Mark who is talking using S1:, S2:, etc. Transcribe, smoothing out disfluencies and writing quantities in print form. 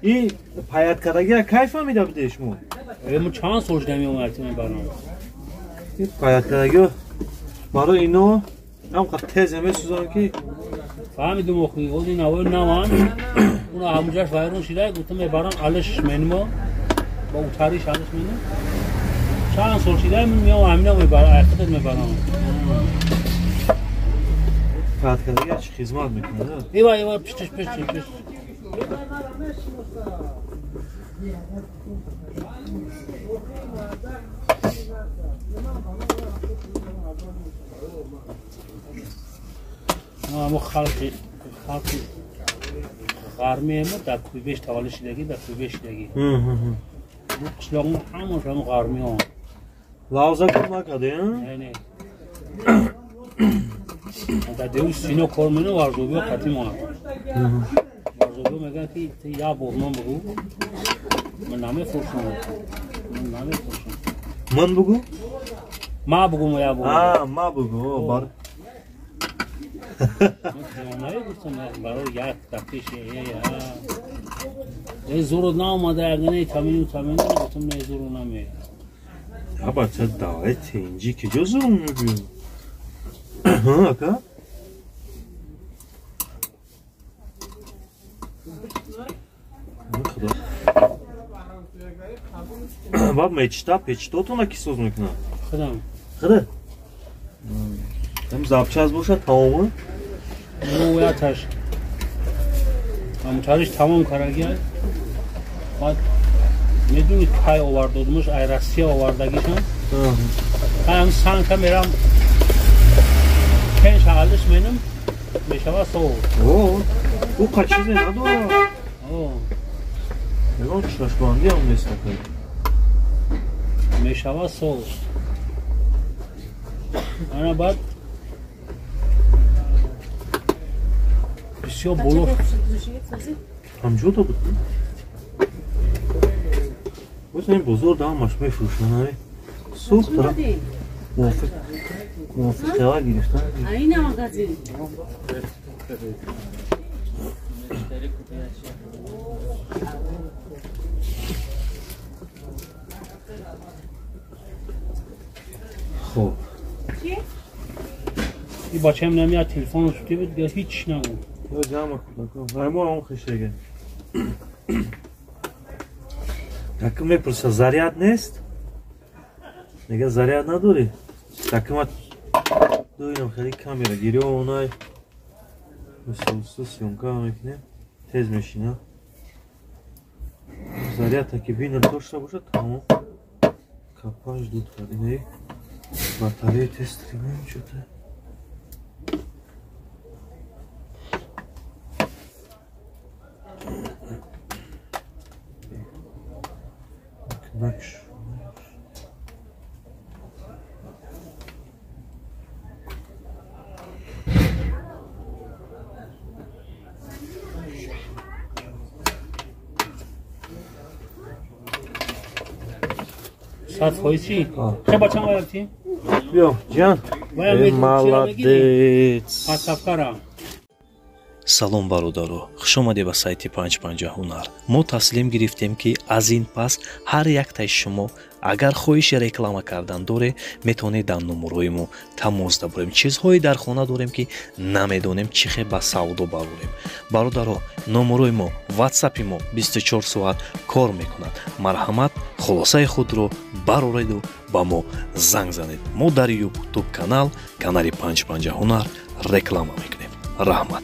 S1: И паят кардагиро кай фаҳмида будед шумо?
S2: Мо чанд сол шуда меомадем ин барнома.
S1: И паят кардагиро барои ино ҳамқадр тез месӯзонанд ки
S2: фаҳмидум охи ози навои наван уна ҳамуҷаш вайрон шида гуфтам мебарам алиш менмо ба утариш алиш менем чанд сол шида ман меом ҳамина мебарам айхудат мебарам.
S1: Паят кардагиро чӣ хизмат мекунад?
S2: Ива ива пиштиш пиштиш пиштиш. Мо халқи ғармиемо дар Кӯйбеш таваллуд шидагӣ, дар Кӯйбеш шидагӣ. Қишлоқмо ҳамаш ҳамо ғармиҳо.
S1: Лавза кор накарде?
S2: Не, не. Дар деҳу Сино кор менам, варзобиҳо қатъи монанд. Варзобиҳо мегӯянд ки ту як бор ман бугӯ, ман намефурӯшам. Ман намефурӯшам.
S1: Ман бугӯ?
S2: Ма бугӯ, як бор.
S1: Ма бугӯ, бар.
S2: Намегуфтам барои як дафъиш зуру наомада ягане тамину тамину гуфтам не зуру намеяд.
S1: Я бача давай тинҷи ки ҷо зуру мебиёд? Ака? Худо. Баб мечта печтотона ки соз мекунад?
S2: Худам.
S1: Худа? Там запчас бошад тамом?
S2: Ну яташ. Ҳамутариш тамом карагия. Баъд медуни кай овардодмуш, ай Россия овардагишам. Ҳам санка мерам пенш алиш менам мешава сол.
S1: О, ӯ қа чизе надорад.
S2: О.
S1: Ягон чашмбандӣ ҳам нест ака.
S2: Мешава сол. Ана баъд бисёр боло.
S1: Ҳамҷода буд? Боз ин бозор да ҳамаш мефурӯшанд, ай. Сӯхт ра. Мувофиқ. Мувофиқ хела гирифтан.
S3: Айна магазин.
S1: Хоб.
S2: И бачаам намеяд телефонро сутӣ буд, дигар ҳеч нагуфт.
S1: Ё ҷамъ кун. Ай мо он хишеге. Такм мепурса заряд нест? Мега заряд надорӣ? Такма дуинам хеле камера гирё онай. Мисол съёмка мекунем. Тез мешина. Заряд таки бинам дошта бошад, тамом. Капаш дуд кардем. Батарея тест кунем чӯта. Накш.
S2: Сад фоиз чӣ? Хе бачам варафтӣ?
S1: Биё, ҷан. Молодец.
S2: Пасафкара.
S4: Салом бародаро, хуш омадед ба сайти 550 ҳунар. Мо таслим гирифтем ки аз ин пас ҳар яктаи шумо агар хоҳиши реклама кардан доре, метавонед дар номерҳои мо тамос даборем. Чизҳое дар хона дорем ки намедонем чӣ хел ба савдо барорем. Бародаро, номерҳои мо, ватсапи мо 24 соат кор мекунад. Марҳамат, хулосаи худро барореду ба мо занг занед. Мо дар ютуб канал, канали 550 ҳунар реклама мекунем. Раҳмат.